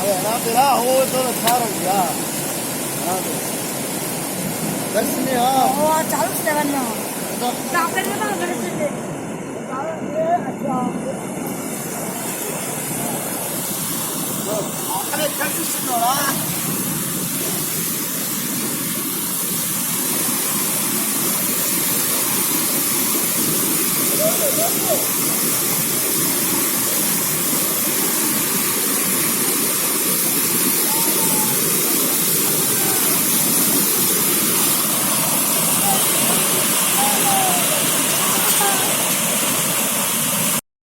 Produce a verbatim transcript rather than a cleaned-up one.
Abi, ne yapıyor ha? O sonra çağırın ya. Ne yapıyor? Dersin ne ya? O çabuk işte ben de. Zaten ne bana böyle dedi. Abi, ters üstüne la.